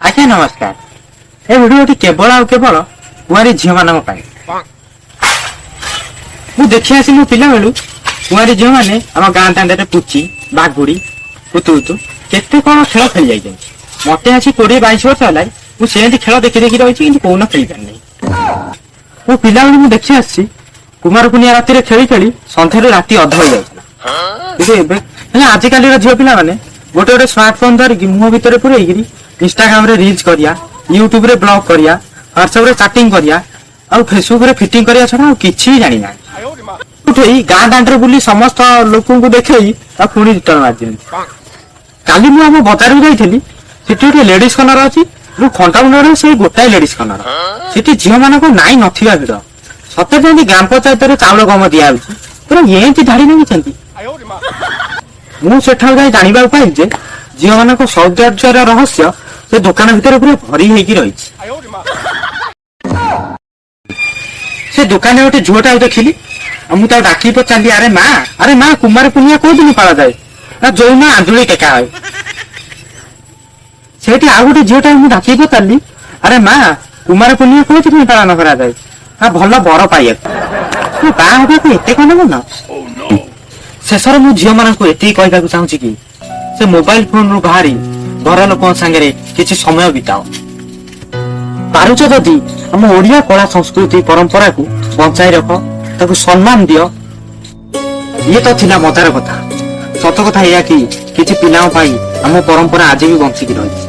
ଆଜ୍ଞା ନମସ୍କାର। ଏ ଭିଡିଓଟି କେବଳ ଆଉ କେବଳ କୁଆଁରୀ ଝିଅମାନଙ୍କ ପାଇଁ। ମୁଁ ଦେଖି ଆସି ମୋ ପିଲାବେଳୁ କୁଆଁରୀ ଝିଅମାନେ ଆମ ଗାଁ ଦାଣ୍ଡରେ ପୁଚି, ବାଗୁଡି, କୁତୁକୁତୁ, କେତେ କଣ ଖେଳ ଖେଳି ଯାଇଛନ୍ତି। ମତେ ଆସି 20-22 ବର୍ଷ ହେଲାଣି, ମୁଁ ସେମିତି ଖେଳ ଦେଖି ଦେଖି ରହିଛି, କିନ୍ତୁ କୋଉନ ଖେଳି ପାରିନି। ମୋ ପିଲାବେଳୁ ମୁଁ ଦେଖି ଆସିଛି, କୁମାର ପୂର୍ଣ୍ଣିମା ରାତିରେ ଖେଳି ଖେଳି ସନ୍ଧ୍ୟାରୁ ରାତି ଅଧ ହେଇଯାଉଥିଲା। କିନ୍ତୁ ଏବେ ହେଲେ ଆଜିକାଲିର ଝିଅ ପିଲାମାନେ ଗୋଟେ ଗୋଟେ ସ୍ମାର୍ଟଫୋନ ଧରିକି ମୁହଁ ଭିତରେ ପୁରେଇକିରି ଇନଷ୍ଟାଗ୍ରାମରେ ରିଲ୍ସ କରିବା, ୟୁଟ୍ୟୁବରେ ବ୍ଲଗ କରିବା, ହ୍ୱାଟ୍ସଆପରେ ଚାଟିଂ କରିବା ଆଉ ଫେସବୁକରେ ଫିଟିଂ କରିବା ଛଡା ଆଉ କିଛି ବି ଜାଣିନାହାନ୍ତି। ଉଠେଇ ଗାଁ ଦାଣ୍ଡରେ ବୁଲି ସମସ୍ତ ଲୋକଙ୍କୁ ଦେଖେଇ ଆଉ ପୁଣି ରିଟର୍ନ ମାରି ଦିଅନ୍ତି। କାଲି ମୁଁ ଆମ ବଜାରକୁ ଯାଇଥିଲି। ସେଠି ଗୋଟେ ଲେଡିଜ କର୍ଣ୍ଣର ଅଛି। ମୁଁ ଖଣ୍ଟା ମୁଣ୍ଡରେ ସେଇ ଗୋଟାଏ ଲେଡିଜ କର୍ଣ୍ଣର। ସେଠି ଝିଅ ମାନଙ୍କ ନାଇଁ ନଥିବା ଭିଡ। ସତେ ଯେମିତି ଗ୍ରାମ ପଞ୍ଚାୟତରେ ଚାଉଳ ଗମ ଦିଆହଉଛି, ପୁରା ଏମିତି ଧାଡି ଲାଗିଛନ୍ତି। ମୁଁ ସେଠାକୁ ଯାଇ ଜାଣିବାକୁ ପାଇଲି ଯେ ଝିଅମାନଙ୍କ ସୌନ୍ଦର୍ଯ୍ୟର ରହସ୍ୟ ସେ ଦୋକାନ ଭିତରେ ପୁରା ଭରି ହେଇକି ରହିଛି। ସେ ଦୋକାନରେ ଗୋଟେ ଝିଅଟାକୁ ଦେଖିଲି ଆଉ ମୁଁ ତାକୁ ଡାକି ପଚାରିଲି, "ଆରେ ମା, ଆରେ ମା, କୁମାର ପୂର୍ଣ୍ଣିମା କୋଉ ଦିନ ପାଳାଯାଏ?" ନା, "ଯୋଉଦିନ ଆଞ୍ଜୁଳି ଟେକା ହୁଏ।" ସେଇଠି ଆଉ ଗୋଟେ ଝିଅଟାକୁ ମୁଁ ଡାକି ପଚାରିଲି, "ଆରେ ମା, କୁମାର ପୂର୍ଣ୍ଣିମା କୋଉଥିପାଇଁ ପାଳନ କରାଯାଏ?" ନା, "ଭଲ ବର ପାଇବାକୁ।" ତୁ ବାହା ହେବାକୁ ଏତେ କଣ ମନ? ଶେଷରେ ମୁଁ ଝିଅମାନଙ୍କୁ ଏତିକି କହିବାକୁ ଚାହୁଁଛି କି ସେ ମୋବାଇଲ ଫୋନରୁ ବାହାରି ଘର ଲୋକଙ୍କ ସାଙ୍ଗରେ କିଛି ସମୟ ବିତାଅ। ପାରୁଛ ଯଦି ଆମ ଓଡିଆ କଳା, ସଂସ୍କୃତି, ପରମ୍ପରାକୁ ବଞ୍ଚାଇ ରଖ, ତାକୁ ସମ୍ମାନ ଦିଅ। ଇଏ ତ ଥିଲା ମଜାର କଥା। ସତ କଥା ଏଇଆ କି କିଛି ପିଲାଙ୍କ ପାଇଁ ଆମ ପରମ୍ପରା ଆଜି ବି ବଞ୍ଚିକି ରହିଛି।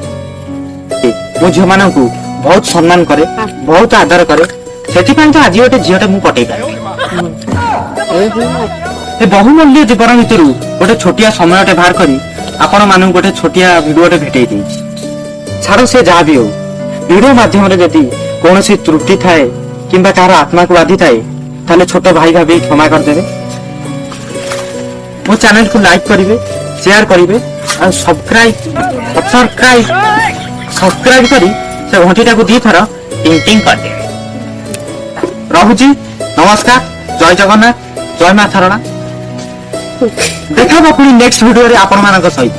ମୁଁ ଝିଅମାନଙ୍କୁ ବହୁତ ସମ୍ମାନ କରେ, ବହୁତ ଆଦର କରେ। ସେଥିପାଇଁ ତ ଆଜି ଗୋଟେ ଝିଅଟେ ମୁଁ ପଟେଇ ପାରିଲି। ଏ ବହୁମୂଲ୍ୟ ଜୀବନ ଭିତରୁ ଗୋଟେ ଛୋଟିଆ ସମୟଟେ ବାହାର କରି ଆପଣ ମାନଙ୍କୁ ଗୋଟେ ଛୋଟିଆ ଭିଡିଓଟେ ଭେଟେଇ ଦେଇଛି। ଛାଡ, ସେ ଯାହା ବି ହଉ, ଭିଡିଓ ମାଧ୍ୟମରେ ଯଦି କୌଣସି ତ୍ରୁଟି ଥାଏ କିମ୍ବା କାହାର ଆତ୍ମାକୁ ବାଧିଥାଏ, ତାହେଲେ ଛୋଟ ଭାଇ ଭାବି କ୍ଷମା କରିଦେବେ। ମୋ ଚ୍ୟାନେଲକୁ ଲାଇକ୍ କରିବେ, ସେୟାର କରିବେ ଆଉ ସବସ୍କ୍ରାଇବ, ସବସ୍କ୍ରାଇବ, ସବସ୍କ୍ରାଇବ କରି ସେ ଘଣ୍ଟିଟାକୁ ଦିଥର ଟିଂ ଟିଂ କରିଦେବେ। ରହୁଛି, ନମସ୍କାର, ଜୟ ଜଗନ୍ନାଥ, ଜୟ ମା ଶାରଳା। ଦେଖା ହବ ପୁଣି ନେକ୍ସଟ ଭିଡିଓରେ ଆପଣମାନଙ୍କ ସହିତ।